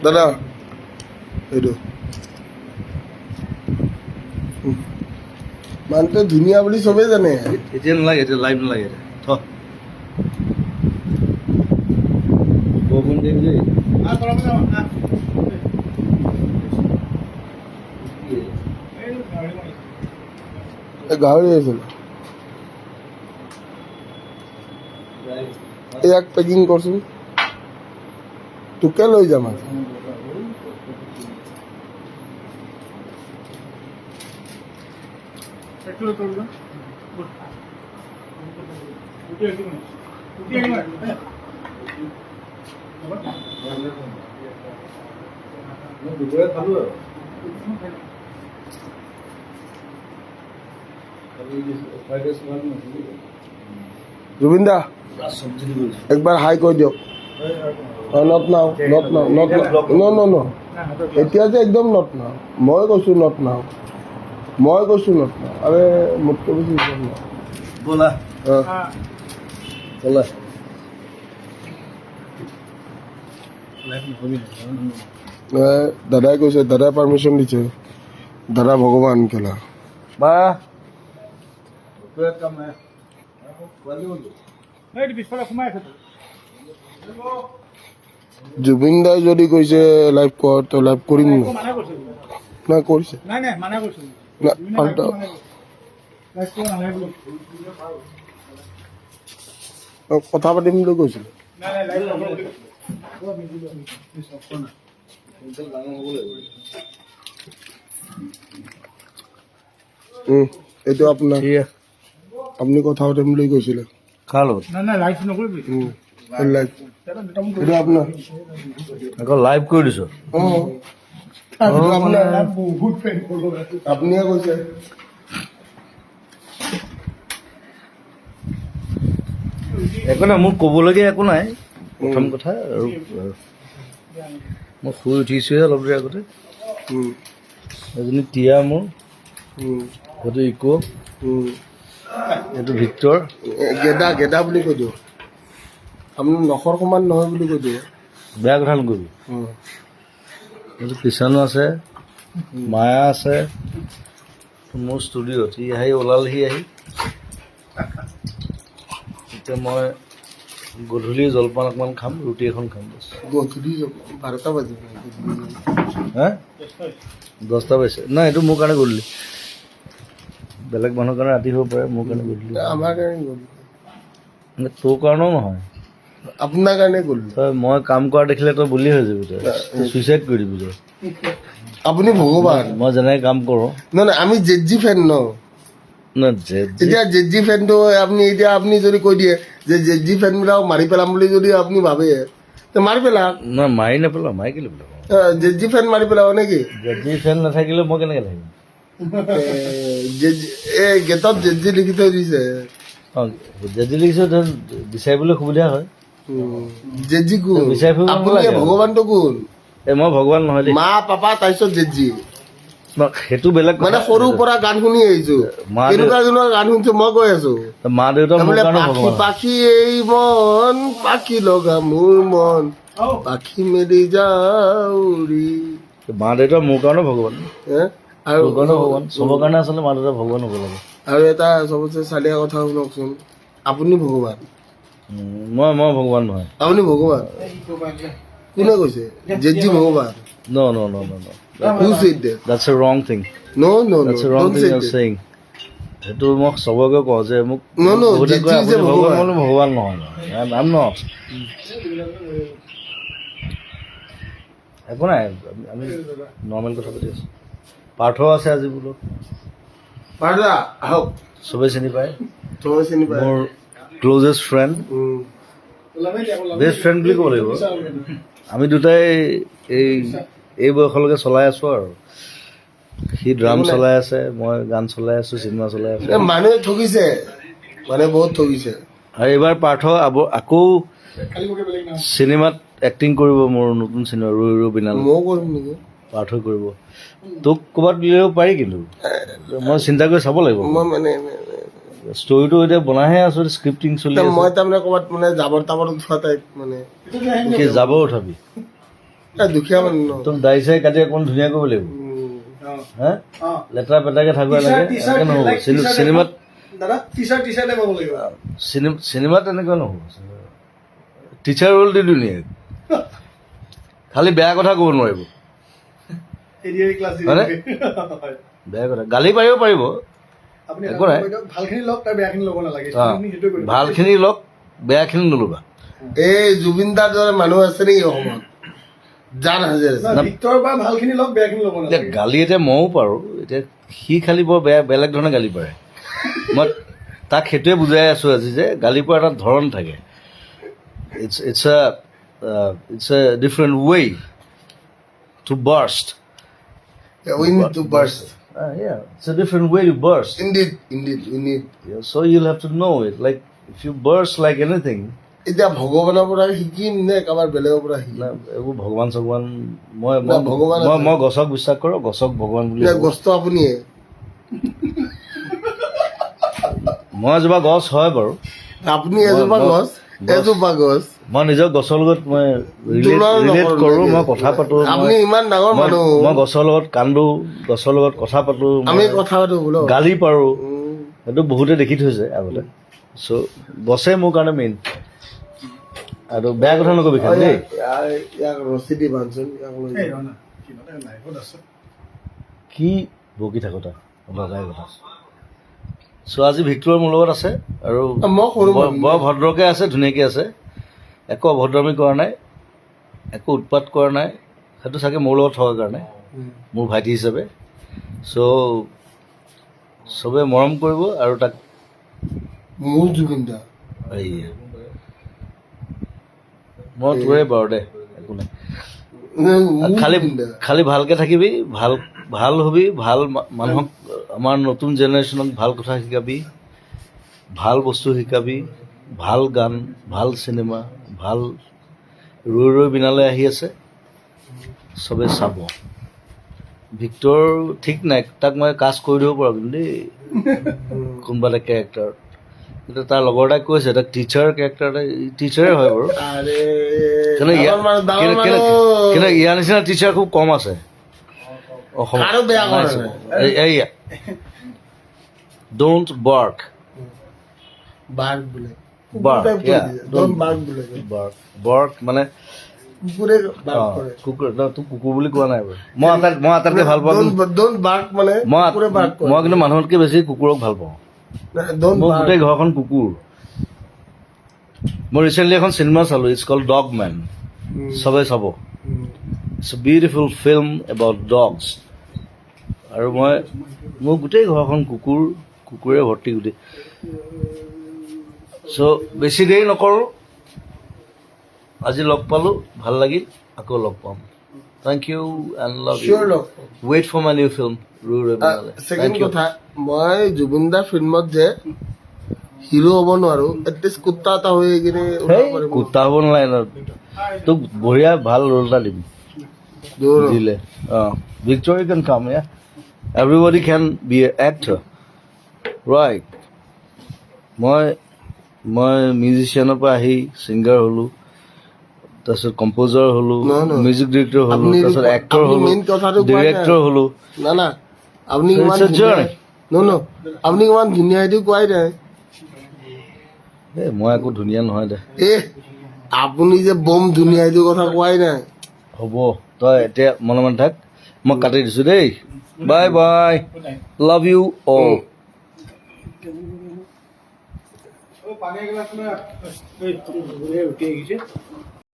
দাদা, এইটো মানুহটো ধুনীয়া বুলি চবেই জানে। এতিয়া নালাগে, এতিয়া লাইভ নালাগে, এতিয়া থ। বৰষুণ দিম দেই। এই গাহৰি আহিছিল, ইয়াক পেকিং কৰচোন, তোকে লৈ যাম আজি। মই দুপৰীয়া খালোঁ আৰু ফ্ৰাইড ৰাইচ। জুবিন দা। চব্জি দি গৈছোঁ। একবাৰ হাই কৈ দিয়ক। Not now, not now, not, no, no, no. এতিয়া যে একদম not নাও। মই কৈছোঁ not নাও, মই কৈছোঁ not নাও। আৰে, মোতকৈ বেছি not নাও। ব'লা। অঁ। ব'লা। এ, দাদাই কৈছে, দাদাই পাৰ্মিশ্যন দিছে। দাদা ভগৱান কেলা। বা, কাম নাই। পিছফালে সোমাই আছে। জুবিন দাই যদি কৈছে লাইভ কৰ, তো লাইভ কৰিম ন। মানা কৰিছো। নাই কৰিছে। নাই নাই, মানা কৰিছো। না, পাল্টা। লাইভ কৰিব নালাগে বোলো। অ, কথা পাতিম বুলি কৈছিলে। নাই নাই, লাইভ নকৰো। এইটো আপোনাৰ ঠিক আছে। আপুনি কথা পাতিম বুলি কৈছিলে। কাৰ লগত? নাই নাই, লাইভ নকৰিবি। লাইভ এইটো আপোনাৰ। আকৌ লাইভ কৰি দিছ? অঁ, এইটো আপোনাৰ। বহুত ফেন ফ'ল। আপুনিয়ে কৈছে। একো নাই, মোৰ ক'বলগীয়া একো নাই প্ৰথম কথা। আৰু মই শুই উঠিছোহে অলপ দেৰি আগতে। এজনী টিয়া মোৰ। সেইটো ইক'। এইটো ভিক্টৰ। এ, গেদা গেদা বুলি কৈ দিওঁ, আপুনি নখৰ সমান নহয় বুলি কৈ দিওঁ। বেয়া কথা নকবি। এইটো কিষাণো আছে, মায়া আছে মোৰ ষ্টুডিঅ'ত। সি আহি ওলালহি আহি। এতিয়া মই গধূলি জলপান অকণমান খাম, ৰুটি এখন খাম, বছ। গধূলি যাব, 12টা বাজিব। হা, 10টা বাজিছে। নাই, এইটো মোৰ কাৰণে গধূলি, বেলেগ মানুহৰ কাৰণে ৰাতি হ'ব পাৰে, মোৰ কাৰণে গধূলি। আমাৰ কাৰণে গধূলি। মানে তোৰ কাৰণেও নহয়। আপোনাৰ কাৰণে গ'লো। তই মই কাম কৰা দেখিলে তই বলি হৈ যাবি, তই চুইচাইড কৰি দিবি তই। আপুনি ভগৱান। মই যেনেকৈ কাম কৰোঁ। নহয় নহয়, আমি জেড জি ফেন ন। ন যে এতিয়া জেড জি ফেনটো আপুনি, এতিয়া আপুনি যদি কৈ দিয়ে যে জেড জি ফেনবিলাক মাৰি পেলাম বুলি যদি আপুনি ভাবে, তে মাৰি পেলাক। নহয়, মাৰি নেপেলাওঁ, মাৰি কেলে পেলাব? জেড জি ফেন মাৰি পেলাব নেকি? জেড জি ফেন নাথাকিলে মই কেনেকৈ থাকিম? জেড এই গেটত জেড জি লিখি থৈ দিছে। অঁ, জেড জি লিখিছোঁ, বিচাৰিবলৈ সুবিধা হয়। জেড জি কোন? বিচাৰি ফুৰিব আপুনি নালাগে। ভগৱানটো কোন? এই মই ভগৱান নহয় দেই। মা পাপা, তাৰপিছত জেড জি। ন, সেইটো বেলেগ মানে কথা। সৰুৰ পৰা গান শুনি আহিছো। মা কেনেকুৱা কেনেকুৱা গান শুনিছো, মই কৈ আছো। মা দেউতা মোৰ তাৰমানে কাৰণে পাখি ভগৱান। পাখি এই মন, পাখি লগা মোৰ মন, পাখি মেলি যাউৰি। মা দেউতা মোৰ কাৰণে ভগৱান। হে? আৰু তোৰ কাৰণে ভগৱান, চবৰ কাৰণে আচলতে মা দেউতা ভগৱান হ'ব লাগে। আৰু এটা চবতছে চালিয়া কথা শুনকচোন, আপুনি ভগৱান। মই ভগৱান নহয়। আপুনি ভগৱান কোনে কৈছে? জেড জি ভগৱান। No, no, no, no, no. Who said that? That's a wrong thing. No, no, no. That's a wrong Don't thing say you're that. saying. সেইটো মই চবকে কওঁ যে মোক No, বহুতে কয় জেঠী যে আপুনি ভগৱান। ভগৱান। মই বোলো ভগৱান নহয়, I am not. একো নাই, আমি নৰ্মেল কথা পাতি আছোঁ। পাৰ্থ আছে আজি বোলো। পাৰ্থদা, আহক। চবেই চিনি পায়। চবে চিনি পায়। মোৰ ক্ল'জেষ্ট ফ্ৰেণ্ড, বেষ্ট ফ্ৰেণ্ড বুলি ক'ব লাগিব। আমি দুটাই এই এই বয়সলৈকে চলাই আছোঁ আৰু সি ড্ৰাম চলাই আছে, মই গান চলাই আছোঁ, চিনেমা চলাই আছোঁ। এ, মানুহে ঠগিছে, মানে বহুত ঠগিছে। আৰু এইবাৰ পাৰ্থ আকৌ চিনেমাত এক্টিং কৰিব, মোৰ নতুন চিনেমা ৰৈ ৰৈ বিনালে। ময়ো কৰিম নেকি? পাৰ্থ কৰিব। তোক ক'ৰবাত উলিয়াব পাৰি, কিন্তু মই চিন্তা কৰি চাব লাগিব। মই মানে ষ্টৰিটো এতিয়া বনাইহে আছোঁ, স্ক্ৰিপ্টিং চলি আছে। মই তাৰমানে ক'ৰবাত মানে জাবৰ তাবৰ উঠোৱা টাইপ মানে। কি জাবৰ উঠাবি? এই দুখীয়া মানুহ ন। তোক দাড়ি চাড়ি কাটি অকণ ধুনীয়া কৰিব লাগিব। হা, লেতেৰা পেতেৰাকে থাকিব লাগে, এনেকে নহ'ব চিনেমাত। দাদা, টি চাৰ্ট পাব লাগিব। চিনেমাত তেনেকুৱা নহ'ব। টিচাৰ ৰোল দি ধুনীয়া, খালি বেয়া কথা ক'ব নোৱাৰিব। ADR class. হয়নে? বেয়া কথা, গালি পাৰিব পাৰিব। আপুনি একো নাই। ভালখিনি লওক, তাৰ বেয়াখিনি ল'ব নালাগে। সেইটোৱে কৰিব। ভালখিনি লওক, বেয়াখিনি নল'বা। এই জুবিন দাৰ দৰে মানুহ আছে নেকি অসমত? জান হাজিৰ আছে। ভিক্টৰ বা ভালখিনি লওক, বেয়াখিনি ল'ব এতিয়া নালাগে। গালি এতিয়া ময়ো পাৰোঁ। এতিয়া সি খালি বৰ বেয়া, বেলেগ ধৰণে গালি পাৰে। মই তাক সেইটোৱে বুজাই আছোঁ আজি যে গালি পৰা এটা ধৰণ থাকে। It's a different way to burst. We need to burst. It's a different way to burst. Indeed, indeed, we need. So you'll have to know it. Like, if you burst like anything. এতিয়া ভগৱানৰ পৰা শিকিম নে কাৰোবাৰ বেলেগৰ পৰা শিকিম? না, এইবোৰ ভগৱান চগৱান মই না, ভগৱান মই আছে। মই গছক বিশ্বাস কৰোঁ, গছক ভগৱান বুলি নে ভাবোঁ। গছটো আপুনিয়ে? মই এজোপা গছ হয় বাৰু। আপুনি এজোপা গছ, এজোপা গছ। মই নিজৰ গছৰ লগত মই তুলনা ৰিলেট নকৰোঁ কৰোঁ। নেকি? মই কথা পাতোঁ। আপুনি ইমান ডাঙৰ মানুহ। মই গছৰ লগত কান্দো, গছৰ লগত কথা পাতোঁ। আমি মই কথা পাতো বোলো। গালি পাৰোঁ, সেইটো বহুতে দেখি থৈছে আগতে। চ' গছে মোৰ কাৰণে মেইন। আৰু বেয়া কথা নকবি খালি দেই। ইয়াক ৰছী দি বান্ধচোন, ইয়াক লৈ এই যাওঁ। ৰ না, কিবা এটা লাইভত আছে। কি বকি থাকো তাক অদৰকাৰী কথা। চ' আজি ভিক্টৰ মোৰ লগত আছে আৰু মই সৰু মানুহ। বৰ ভদ্ৰকৈ আছে, ধুনীয়াকৈ আছে, একো অভদ্ৰামি কৰা নাই, একো উৎপাত কৰা নাই। সেইটো চাগে মোৰ লগত থকাৰ কাৰণে, মোৰ ভাইটি হিচাপে। চ' চবে মৰম কৰিব আৰু তাক। মোৰ জুবিন দা। এই মই তোৰে বাৰু দে, একো নাই। মোৰ খালি জুবিন দা। খালি ভালকে থাকিবি, ভাল ভাল হবি, ভাল মানুহক, আমাৰ নতুন জেনেৰেশ্যনক ভাল কথা শিকাবি, ভাল বস্তু শিকাবি, ভাল গান, ভাল চিনেমা, ভাল। ৰৈ ৰৈ বিনালে আহি আছে, চবে চাব। ভিক্টৰ ঠিক নাই, তাক মই কাষ্ট কৰি দিব পাৰোঁ কিন্তু দেই কোনোবা এটা কেৰেক্টাৰত। কিন্তু তাৰ লগৰ এটাই কৈছে তাক টিচাৰ কেৰেক্টাৰ এটা, টিচাৰে হয় বাৰু। আৰে কিন্তু ডাঙৰ মানুহ, ডাঙৰ মানুহ। কিন্তু ইয়াৰ নিচিনা টিচাৰ খুব কম আছে অসমত। কাৰো বেয়া কৰা নাই। এইয়া, don't bark. Bark বোলে। বাৰ্ক। Don't bark বোলে। বাৰ্ক, বাৰ্ক মানে কুকুৰে বাৰ্ক কৰে। কুকুৰ ন, তোক কুকুৰ বুলি কোৱা নাই বাৰু। মই আটাইতকৈ ভাল পাওঁ কিন্তু- Don't bark মানে মই কুকুৰে বাৰ্ক কৰে। মই কিন্তু মানুহতকৈ বেছি কুকুৰক ভাল পাওঁ। Don't মোৰ বাৰ্ক। গোটেই ঘৰখন কুকুৰ। মই ৰিচেণ্টলি এখন চিনেমা চালোঁ, it's called Dog Man. চবে চাব। It's a beautiful film about dogs. আৰু মই মোৰ গোটেই ঘৰখন কুকুৰ, কুকুৰে ভৰ্তি গোটেই। চ' বেছি দেৰি নকৰোঁ। আজি লগ পালোঁ, ভাল লাগিল, আকৌ লগ পাম। Thank you and love you. Sure log palm. Wait for my new film, ৰৈ ৰৈ বিনালে। Second thank U. কথা, মই জুবিন দাৰ ফিল্মত যে হিৰো হ'ব নোৱাৰো, এটলিষ্ট কুত্তা এটা হৈ কিনে ওলাব পাৰিম। কুত্তা হ'ব নালাগে ন। তোক বঢ়িয়া ভাল ৰোল এটা দিম। দৌৰ। দিলে অঁ, Victor can come, yeah, everybody can be a actor, right? মই মিউজিচিয়ানৰ পৰা আহি ছিংগাৰ হ'লোঁ, তাৰপিছত কম্প'জাৰ হ'লোঁ, নহয়, নহয়। মিউজিক ডিৰেক্টৰ হ'লোঁ, তাৰপিছত এক্টৰ আপুনি হ'লোঁ, main কথাটো কোৱা নাই। ডিৰেক্টৰ হ'লোঁ। না না, আপুনি So ইমান it's a journey. ন, আপুনি ইমান ধুনীয়া, সেইটো কোৱাই নাই। এই মই একো ধুনীয়া নহয় দে। এ আপুনি যে বম ধুনীয়া, সেইটো কথা কোৱাই নাই। হ'ব, তই এতিয়া মনে মনে থাক, মই কাটি দিছোঁ দেই। Bye bye, love you all. পানী এগিলাচ লৈ আহ। এই, ৰুটি আহিছে।